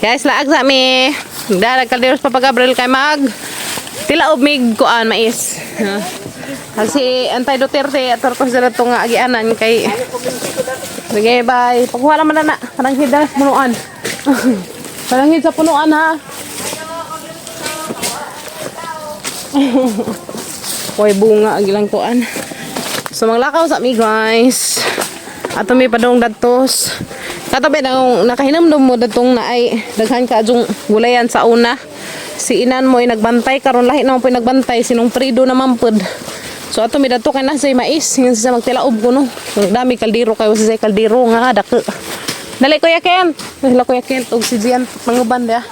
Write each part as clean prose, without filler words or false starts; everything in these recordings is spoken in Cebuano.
Guys, laag sa mi. Darag kalderos Papa Gabriel kay mag tilaob mig kuan mais. Ha. Kasi antay Duterte ator ko sa to nga agianan kay. Sige, bye. Pagkuha naman na na. Paranghid na punuan. Paranghid sa punuan ha. Hoy bunga ang ilang kuan. So maglakaw sa mi guys. Ato may padong dadtos. Katabi na nakahinamdom mo datong na ay daghan ka adjong gulayan sa una. Si inan mo ay nagbantay karon lahi naman po nagbantay sinong Fredo naman pod. So ato mi dadto kay nasa mais ngan sa magtilaob ko no. So, dami kaldero kayo sa kaldero nga dako. Dali Kuya Ken. Dali Kuya Ken og si Gian manguban dia.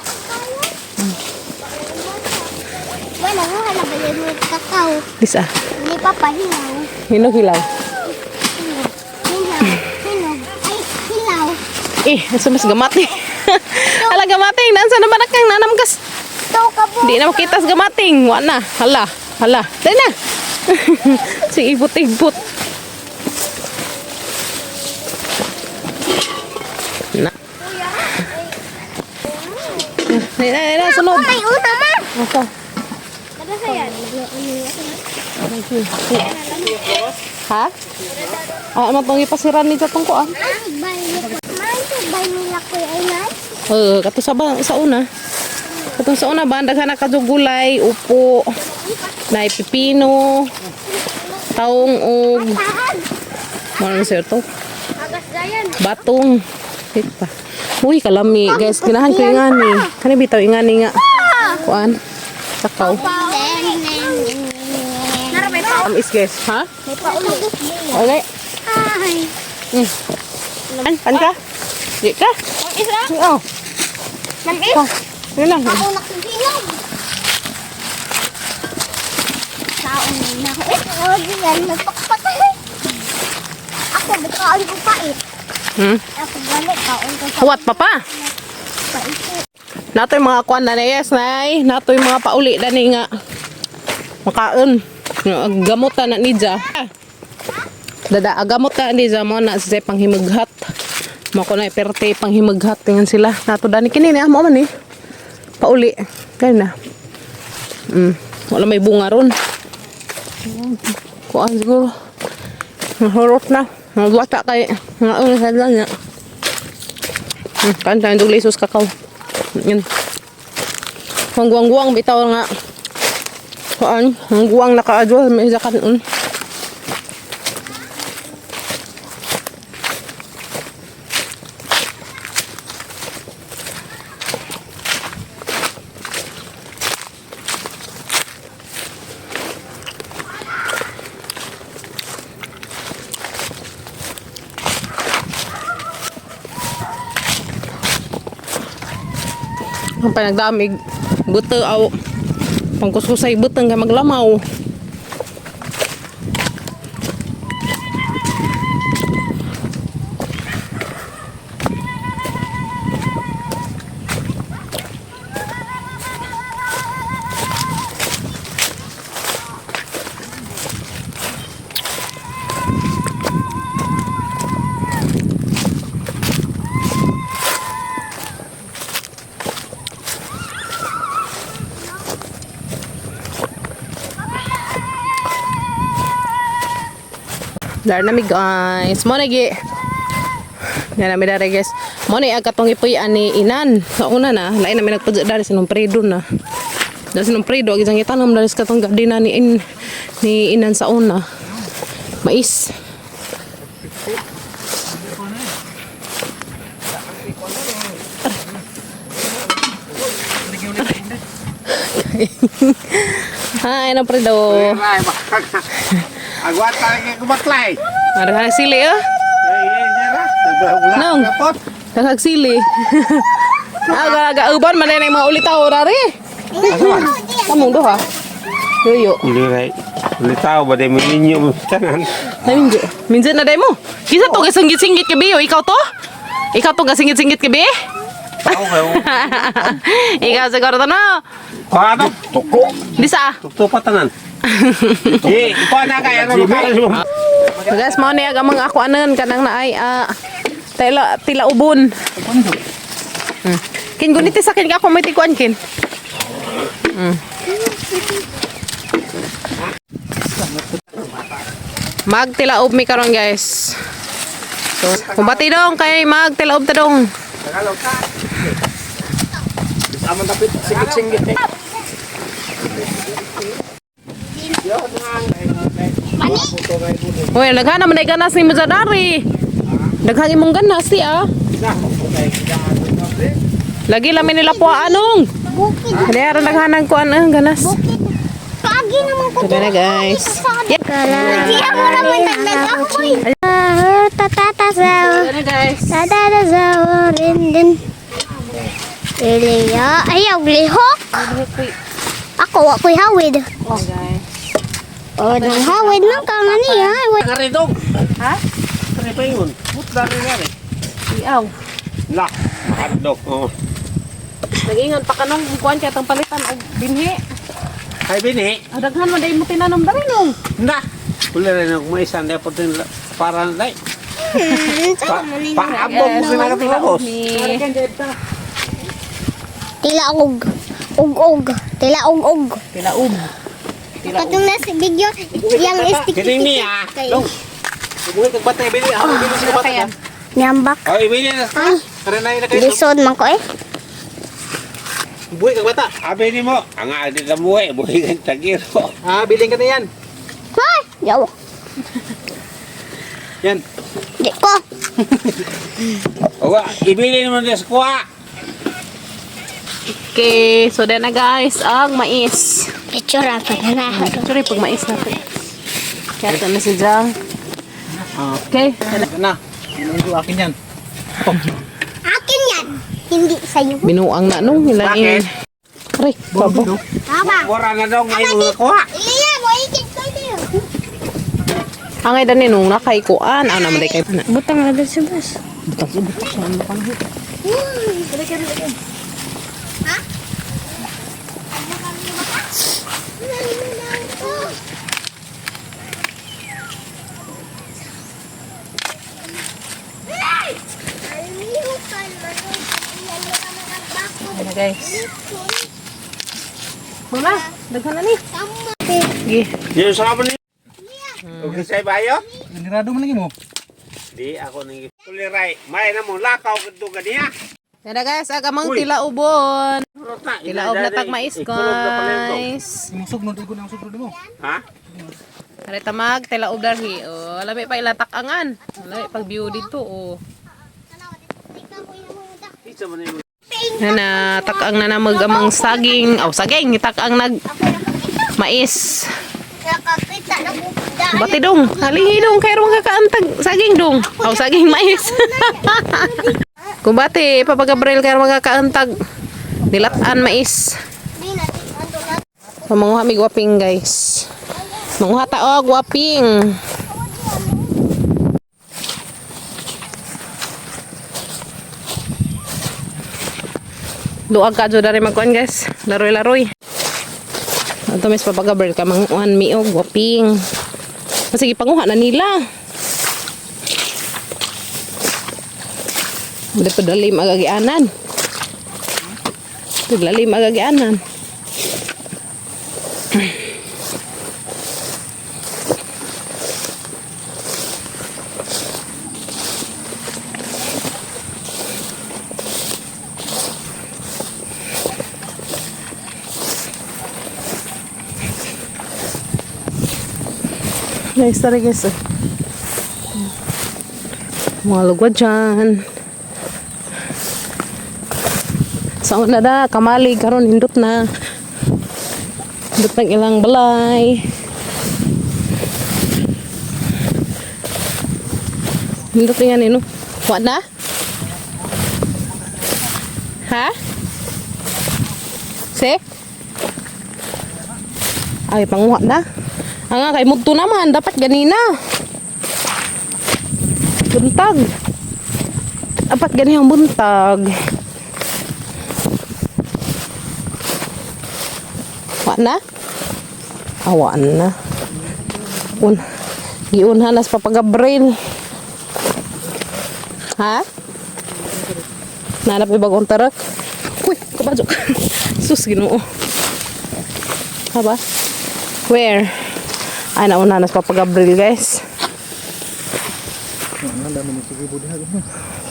Wala, wala ba yun yung kakao? Lisa. Hindi pa pahilaw. Hinog hilaw. Hinog. Hilaw. Hinog. Ay, hilaw. Eh, asa mas gamati. Ala gamating, nasa naman na kang nanamgas. Ito ka po. Di na makita sa gamating. Wa na. Hala. Hala. Dali na. Si ibot-ibot. Na. Dali na, dali na, sunod. May una man. Asa? Kada sa yan. Ha? Ah, ano tong ipasiran ni sa tong kuan? May nila ko ay nan. Eh, kato sa ba sa una. Katong sa una ba daghan na kadto gulay, upo, nay pipino, taong og Saan? mo na sir to. Agas dayan. Batong. Wait pa. Uy, kalami. Guys, ganahan ko yung ngani. Kani bitaw yung ngani nga. Kuan. Sakaw. Nara may pa. Amis guys, ha? May pauli. Okay. Ay. An, pan ka? Di ka? Isa? Oo. Namis? Oh, yun lang. Ako nakikinog. Taon na ako. Eh, oh, yan. Nagpakpak. Ako, bukaan ko pa eh. Ako balik, kaon ko sa Huwat pa pa. pait. Natoy mga kuan na yes, nay. Natoy mga pauli dani nga. Makaon. Gamot na nidya. Dada, gamot na nidya mo na sa panghimaghat. Mo ko na perte panghimaghat tingnan sila. Nato dani kini ni amo man eh. Pauli. Kaya na. Wala may bunga ron. Kuan siguro. Nahurot na. Nagwata kay nga sa niya. Kan tayo dugli sus kakao. Yun. Ang guwang-guwang bitaw nga. Kuan, ang guwang nakaadyo may isa kanon. Ang panagdamig buto aw pangkuskusay buteng kay maglamaw. Dar na mi guys. Mo na gi. Yan na mi dare guys. Mo na ang katong ipuy-an ni Inan. Sa una na, lain na mi nagpudyo dare sa nung predo na. Dare sa nung predo, ang isang itanom dare sa katong gardina ni In, ni Inan sa una. Mais. Hi, nang predo. Aguanta lagi kumaklay. Marahang sili ah. Nong. Daghang sili. Aga aga uban man na yung mga ulitaw rari. Kamong duha. Yoyo. Liray. Litaw ba di mo ninyo mo tanan. Ay, minjo. Minjo na day mo. Kisa to gasinggit-singgit ka biyo, ikaw to? Ikaw to gasinggit-singgit ka bi? Ikaw siguro to no. Kuha Tuko. Di sa. Tukto pa tanan. Eh, kuha na kaya na makain. So guys, mao ni ang mga ako anan kanang naay tila tila ubon. Kin guniti sa kin ako may tikuan kin. Magtilaob mi karon, guys. So, kumbati dong kay magtilaob ta dong. Tagalog ka. Aman tapit singit-singit eh. Mani. Uy, naghan naman ay ganas ni Mazadari. Daghan imong ganas si ah. Lagi lamin nila po anong. Bukid. Kaya ra naghanan ko ang ganas. Bukid. Paagi naman ko. Ito na, guys. Hindi ako naman dagdag ako eh. Tatatasaw. Ito na, guys. Tatatasaw. Rin din. Iliya. Ayaw, lihok. Ako, ako'y hawid. Oh, guys. O, nang hawid man ka nga niya. Kare dong. Ha? Kare pa yun. Putla rin yan eh. Iaw. La, makadlok. Oo. Nagingon pa kanong kuan kay atong palitan og binhi. Ay bini. Ah, daghan man dai mo tinanom dali nung. Na. Wala rin ako may isang depot din para na day. Paabog mo sinagatilabos. Ni Tila og. Og og. Tila og og. tilaob. Katong nasa video, yang istik Kining niya. Dong. Ibuhi kag batay bini. Ako bini sa batay. Nyambak. Oh, ibili na. Ay, Kare na ina kayo. lisod man ko eh. Buhi kag bata. Abi ni mo, ang adi na buhi, buhi kag tagiro. Ah, biling ka na yan. Ay, yaw. Yan. Di ko. Owa, ibili mo na sa kuha. Okay, so then na guys, ang mais. Picture pa na. Sorry, pag mais natin. Kaya ito na si Jang. Okay. Yan na. Inundo akin yan. Akin yan. Hindi sa'yo. Binuang na nung hilain. Aray, babo. Tama. Wala na daw ngayon na kuha. Iya, mo ikit ko niyo. Angay dani nung nakaikuan. Ano naman day kay Butang na sa bus. Butang butang butang. Ha? Ano guys? Mama, daghan na ni. Sige. Yung sa ni. Okay, say bayo? Nanirado man lagi mo. Di ako nang kuliray. May na mo lakaw kadto ganiya. Yan na guys, ag amang Uy. tilaubon. Rota, Tilaob na tag mais guys. Imong sugnod igo na ang sugnod mo. Ha? Aray tamag tilaob darhi. Oh, lami pa ilatak-angan. Lami pag view dito oh. Isa man yung Na na takang na namag amang saging. Aw saging, takang nag mais. Nakakita na ko. Bati dong, halihi dong, kay rong kakaantag saging dong. Aw saging mais. Kumbati, Papa Gabriel kay rong kakaantag dilatan mais. So, manguha mi gwaping guys. Manguha ta og gwaping. Luag ka jud dari magkuan guys. Laroy-laroy. Ato mis Papa Gabriel ka manguhan mi og gwaping. Sige panguha na nila. Hindi pa dalim agagianan. Paglalim agagianan. Guys, tara guys. Oh. Mga lugwa dyan. Sa una da, kamali, karon hindot na. Hindot ng ilang balay. Hindot nga nino. Wa na? Ha? Se? Ay, panguha na. Ang nga, kay mudto naman. Dapat ganina. Buntag. Dapat ganihang buntag. Wa na? Awaan na. Un giunhan nas Papa Gabriel. Ha? Nanap ibagong tarak. Uy, kabadok. Sus, Ginoo. Ha ba? Where? Ay, nauna na sa Papa Gabriel, guys.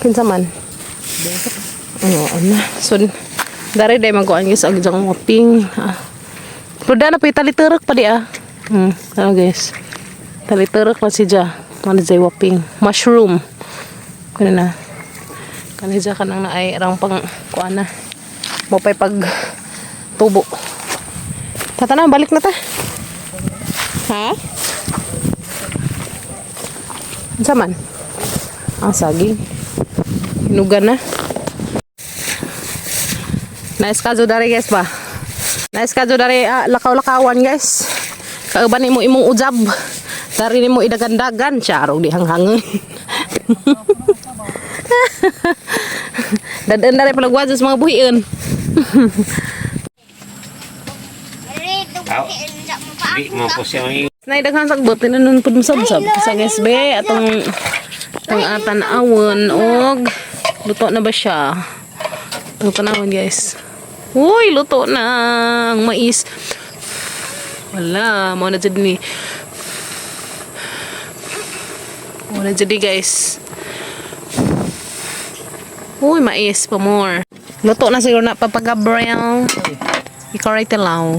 Kinsa man? Oo na. So, dari day magkuan guys, og jang waping. Ah. Pero na pa taliterek pa di ah. Ano guys? Taliterek na si Ja. Ano jay waping. Mushroom. Kano na. Kani ja kanang naay rang pang kuan na. Mo pa'y pag tubo. Tata na, balik na ta. Ha? Unsa man? Ah, saging. Hinugan na. Nice ka dari guys ba? Nice ka dari ah, lakaw-lakawan guys. Kauban nimo imong ujab. Dari nimo idagandagan siya di hanghangon. Dadan dari palagwa sa mga buhion. Rito, mo pa Di mo po siya may Nay daghan sagbot tinan pud masabsab sa guys be atong atong tan-awon og luto na ba siya? Atong tan-awon guys. Uy, luto na ang mais. Wala, mo na jud ni. Mo na jud ni, guys. Uy, mais pa more. Luto na siguro na Papa Gabriel. Ikaw right tilaw.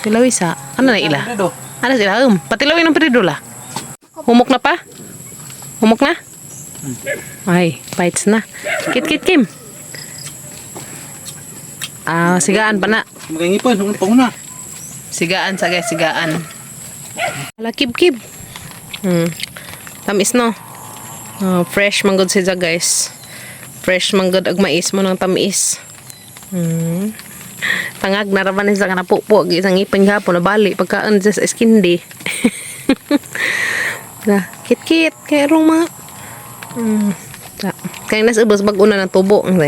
Tilaw isa. Ano na ila? Sigurado. Ano sila? Patilawin ng peridula. Humok na pa? Humok na? Ay, bites na. Kit, kit, Kim. Ah, sigaan pa na. Magangipon, huwag panguna. Sigaan sa guys, sigaan. Ala, kib, kib. Tamis no? Oh, fresh manggod siya guys. Fresh manggod ag mais mo ng tamis. Tangag na raman sa kana pupo isang ipin gapon na bali pagkaan sa skindi. Na, kit kit kay rong mga Ta. Kay nas ubos bag una ng tubo ang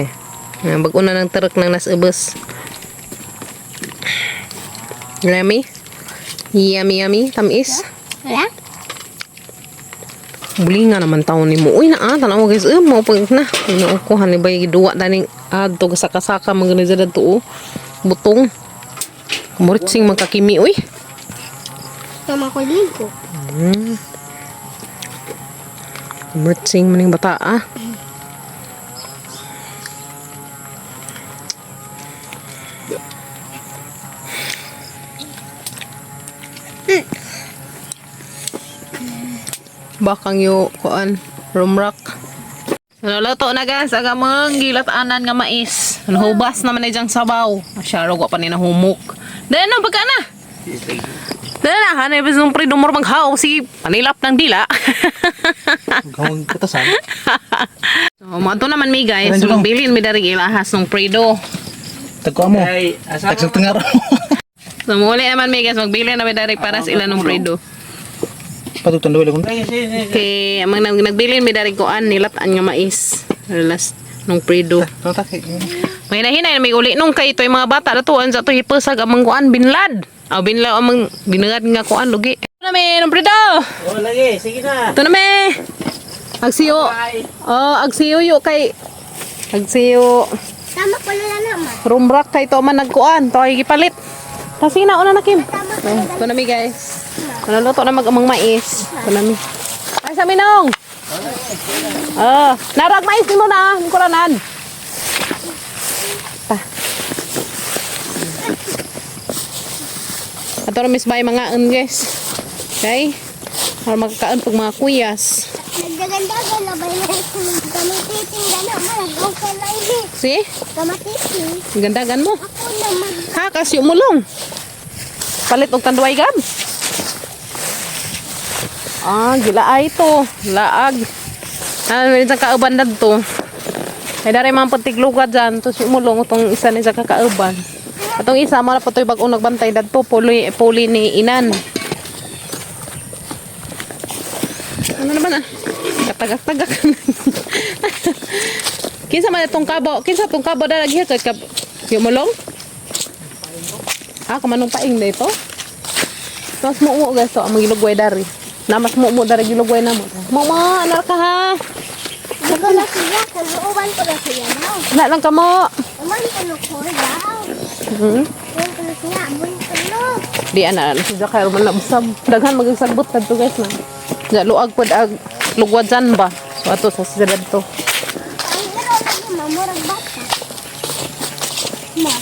Bag una ng tarok ng nas ubos. Yummy. Yummy yummy tamis. Wala? Bulinga naman taon ni mo. Uy na ah, tanaw guys. Eh, mo pag na. Ginoo ko hani ba giduwa taning adto saka-saka man gani dyan adto oh. Butong. Muritsing magkakimi uy. Tama ko ligo. Muritsing maning bata ah. Bakang yu kuan rumrak. Naluluto na guys, aga mong gilatanan nga mais. Nahubas naman na diyang sabaw. Masyaro ko pa ni nahumok. Dahil na, pagka na. Dahil na, hanay bis nung pre dumor maghaw si panilap ng dila. Huwag katasan. So, mo naman mi guys, Medyo lang. magbilin mi dari ilahas ng predo. Tagkuha mo. Ay, asa Tagsag tengaro. So, muli naman mi guys, magbilin na mi dari para sa ilan ng predo. Patutan dulo kung Ay, sige, sige. Okay, amang nagbilin mi dari kuan nilataan nga mais. Last nung predo. Tataki. May nahinay may uli nung kay ito'y mga bata datuan sa to hipasag amang kuan binlad. Aw binlaw amang binungad nga kuan lugi. Ito na mi nung predo. Oh, lagi, sige na. Ito na mi. Agsiyo. Oh, agsiyo yo kay agsiyo. Tama ko na naman. Rumrak kay to man nagkuan, to ay gipalit. Kasi na una na Kim. Tama ko Ay, ito na mi guys. Naluto na mag amang mais. Ito na mi. Ay sa minong. Ah, narag mais nimo na, kuranan. Ta. Ato ra miss bay mga un guys. Okay? Para magkaon pag mga kuyas. Nagdagandagan na ba yun? Kamatiting na naman. Nagaw ka na ini. See? Kamatiting. Gandagan mo. Ako naman. Ha, kasyo mulong. Palit og tanduay gab. Ah, gilaay to. Laag. Ano ah, sa kauban to. Kay dari mga patiglugad dyan. To si mulong itong isa ni sa kakauban. Atong isa, mara pa to'y bag-o nagbantay dadto. Puli, puli ni Inan. Ano naman ah? Katagak-tagak. Kinsa man itong kabo? Kinsa itong kabo na naghihikot ka? Yung mulong? Ah, kamanong paing na ito. Mas mumo guys to, ang gilugway dari. Na mas mumo dari gilugway na mo. Mumo, anar ka ha. Ako na siya. Kaluuban ko na siya. Now. Na lang kamo. Aman tulog ko daw. Hmm? Aman tulog niya, aman tulog. Di ana na si Jakay man nabsab. Daghan magisagbot kadto guys na. Ja luag pod ag lugwajan ba. So ato sa sila dadto. Ang gano'n lagi mamurag bata. Ma.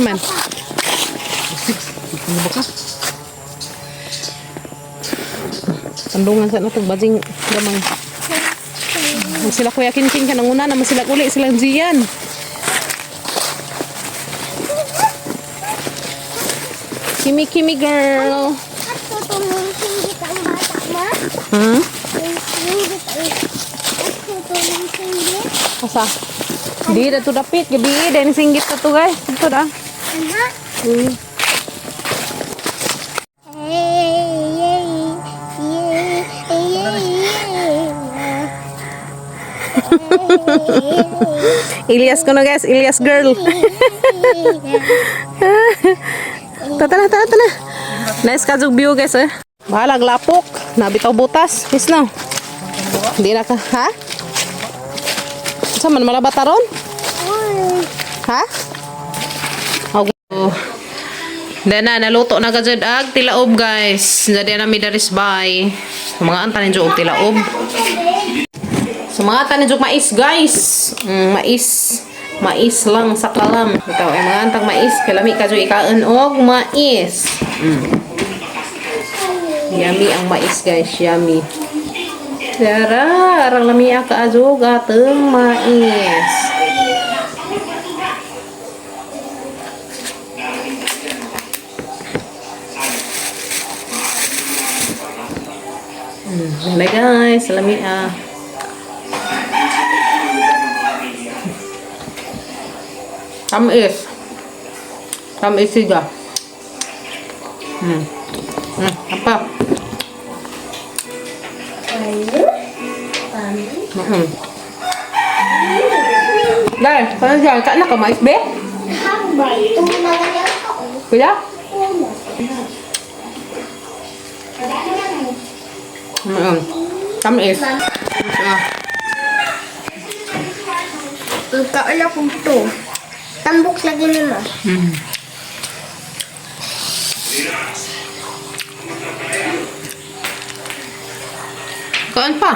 Man. Ano ba ka? Tandungan sa natong bajing gamay. Ang sila Kuya Kinking kanang una naman sila uli silang Gian. Kimi Kimi girl. At tutulong singgit ang bata, ma. Hmm? Singgit ang... At tutulong singgit. Asa? Di na to dapit gabi din singgit na to guys. Ito na. Ano? Hey, hey, hey, hey, hey. Ilyas ko na guys, Ilyas girl. Tata na, tata na. Nice kajug view guys eh. Bahalag lapok, nabitaw butas. Yes no. Hindi na ka, ha? Sa man malabat aron? Uy, Ha? Oh. Dana, naluto na ka jud ag tilaob guys. Dali na mi daris bay. Sa mga anta ninyo og tilaob. Sa mga anta ninyo mais guys. Mais. Mais lang sa kalam. Ikaw ay mga antang mais. Kalami ka jud ikaon og mais. Yummy ang mais guys, yummy. Dara, arang lami ka azug ateng mais. Dala guys, lami ah. Tamis. Tamis siya. Apa? Dai, paano siya? Kain na ka mais, be? hambay. Tuna na yan ako. Kuya? Tuna. Tamis. Ah. Pagkaala kong to. Tambok lagi nila. Kain pa.